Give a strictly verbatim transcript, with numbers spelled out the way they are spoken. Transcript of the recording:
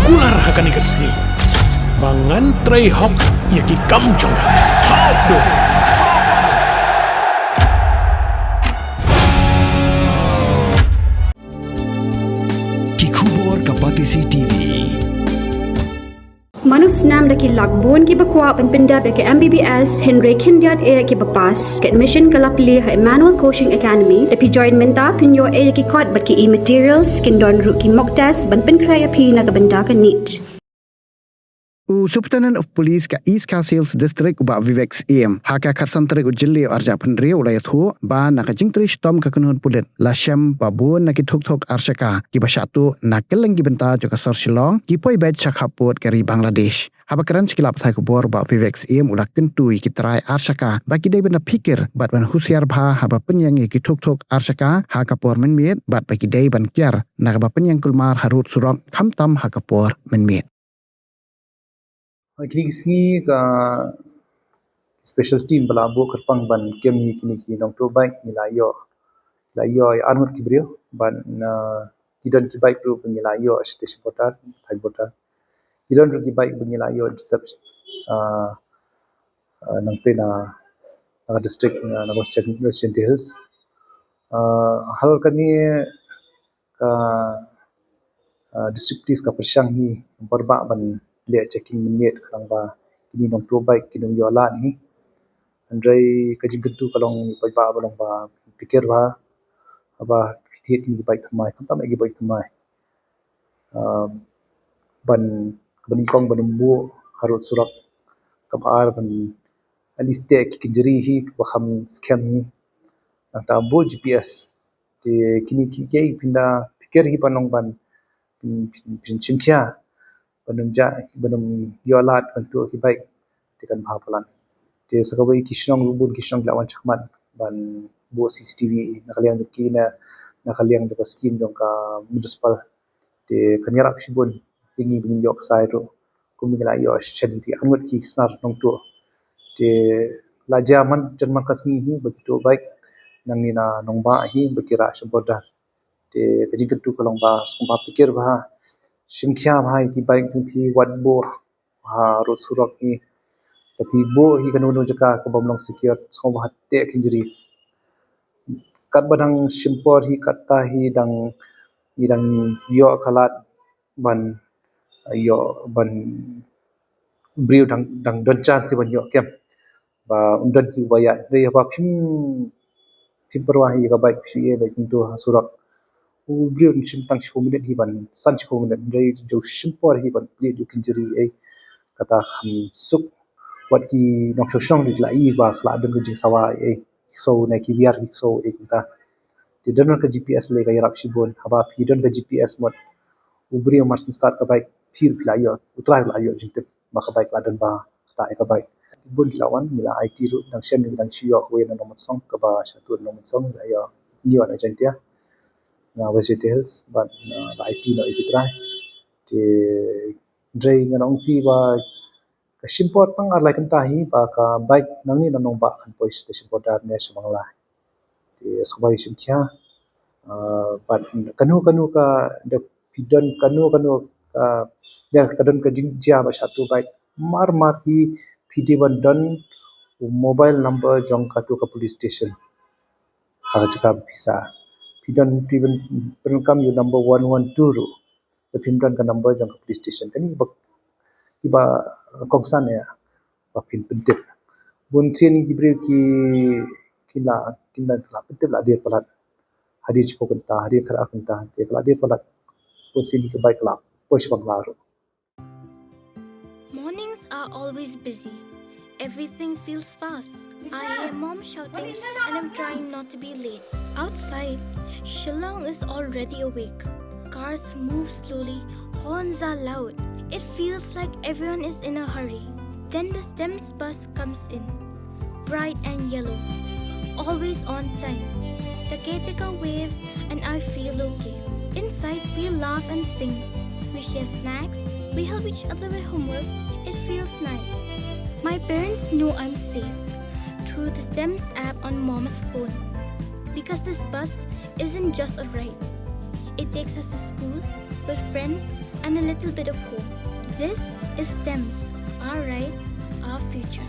Kular ha kane ka sngi ba ngan trei hok ïa ki kam jong nga. Hap dum. Ki khubor ka Batesi T V. Mano snam da ki lak bun kiba kwah ban pyndep ïa ka M B B S hynrei khyndiat eh kiba pass. Ka admission ka la plie ha Emmanuel Coaching Academy. Lada phi join mynta phin ïoh eh ïa ki kot bad ki e-materials, kin don ruh ki mock test ban pynkhreh ïa phi na ka bynta ka NEET. U Superintendent of Police ka East Khasi Hills District u Bah Vivek Syiem ha ka khatsan tarik u Jylliew arhajar arphew hynriew u la ïathuh ba na ka jingtrei shitom ka kynhun pulit la shem ba bun na ki thuk thuk arshaka kiba shah tuh na kylleng ki bynta jong ka sor Shillong ki poi beit sha khappud ka ri Bangladesh. Haba kren sha ki lad pathai khubor u Bah Vivek Syiem u la kyntu ïa ki trai arshaka ba ki dei ban da phikir bad ban husiar bha haba pynïeng ïa ki thuk thuk arshaka ha ka por mynmiet bad ba ki dei ban kiar na kaba pynïeng kulmar harud surok khamtam ha ka por mynmiet. Ha kine ki sngi ka special team ba la buh kyrpang ban kem ïa kine ki nongtuh bike ngi la ïoh, la ïoh ïa arngut ki briew bad, uh, ki don ki bike ruh ba ngi la ïoh sha station border, thaiñ border. Ki don ruh ki bike ba ngi la ïoh intercept, uh, uh, nangta na, na ka district, uh, na West Jain-, West Jaintia Hills. Uh, halor kane ka, ah, district police ka pyrshang hi paidbah ban leh checking mynmiet khnang ba kine nongtuh bike kin ym ïoh lad hi. Hynrei ka jingkyntu ka long paidbah ba long ba phikir bha haba phi thied kine ki bike thymmai, khamtam eh ki bike thymmai. Ah, ban, ban nyngkong ban ym buh harud surok, kaba ar ban at least teh ki kynjri hi ba kham skhem hi. Nangta buh G P S. Te kine ki, ki, phin da phikir hi ban long ban phin, phin, phin shim khia ban ym jah, ban ym ïoh lad ban tuh ki bike te kan bha palat. Te sa kawei ki shnong ruh bun ki shnong ki la wan shakhmat ban buh C C T V na ka liang jong ki, na, na ka liang jong ka skim jong ka municipal. Te kan ïarap shibun ïa ngi ba ngin ïoh ksai ruh kum ba ngi la ïoh sha dei arngut ki snar nongtuh. Te la jia man jan man ka sngi hi ba ki tuh bike nangne na nongbah hi ba ki rah sha border. Te ka jingkyntu ka long ba sngewbha pyrkhat bha, shim khia bha ïa ki bike jong phi, wat buh harud surok hi. Lada phi buh hi kano kano jaka ka bym long secure, sngewbha teh kynjri. Katba dang shim por hi, katta hi dang, ngi dang ïoh ka lad ban, ïoh ban, briew dang, dang don chance hi ban ïoh kem. Ba un don hi uba ïaid. Hynrei haba phim, phim pyrwa hi ïa ka bike, phi ïaid beit kumto ha surok, u briew un shim tang shiphew minit hi ban, san shiphew minit, hynrei jong u shim por hi ban plie ïa u kynjri ei, kata kham suk. Wat ki nongshong shong ruh ki la ïohi ba ka la don ka jingsawa ei, ki ksew ne ki wiar ki ksew ei kumta. Te don ka G P S lei ka ïarap shibun, haba phi don ka G P S mut u briew mar syn start ka bike, phi ruh phi la ïoh, u trai ruh la ïoh jingtip ba ka bike la don bha, kata ïa ka bike. Bun ki la wan, ngi la aiti ruh, dang shen ngi dang shu ïoh kawei na Nongmynsong, kaba sha tuh Nongmynsong, ngi la ïoh, ngi ïoh na Jaintia, na West Jaintia Hills, bad, uh, la aiti noh ïa ki trai. Te hynrei ngan ong ïa phi ba ka shim por tang ar lai kynta hi ba ka bike nangne na nongbah kan poi sha station border ne sha Bangla. Te sngewbha ïa shim khia, ah, bad kano kano ka, lada phi don kano kano ka, lada ka don ka jingjia ba shah tuh bike, mar mar hi phi dei ban don u mobile number jong kato ka police station ha ka jaka ba phi sah. Phi don, phi ban pyndonkam ïa u number one one two ruh. Lada phim don ka number jong ka police station, kane kiba, kiba kongsan ïa ba phin pyntip. Bun sien ki briew ki, ki la, ki la, la pyntip la dier palat. Hadien shiphew kynta, hadien khatar kynta, te ka la dier palat. Bun sien ki bike ka la poi sha Bangla ruh. Mornings are always busy. Everything feels fast. I hear mom shouting and I'm trying not to be late. Outside, Shillong is already awake. Cars move slowly, horns are loud. It feels like everyone is in a hurry. Then the STEMS bus comes in, bright and yellow, always on time. The caretaker waves and I feel okay. Inside, we laugh and sing. We share snacks. We help each other with homework. It feels nice. My parents know I'm safe through the STEMS app on mom's phone. Because this bus isn't just a ride. It takes us to school, with friends, and a little bit of hope. This is STEMS, our right, our future.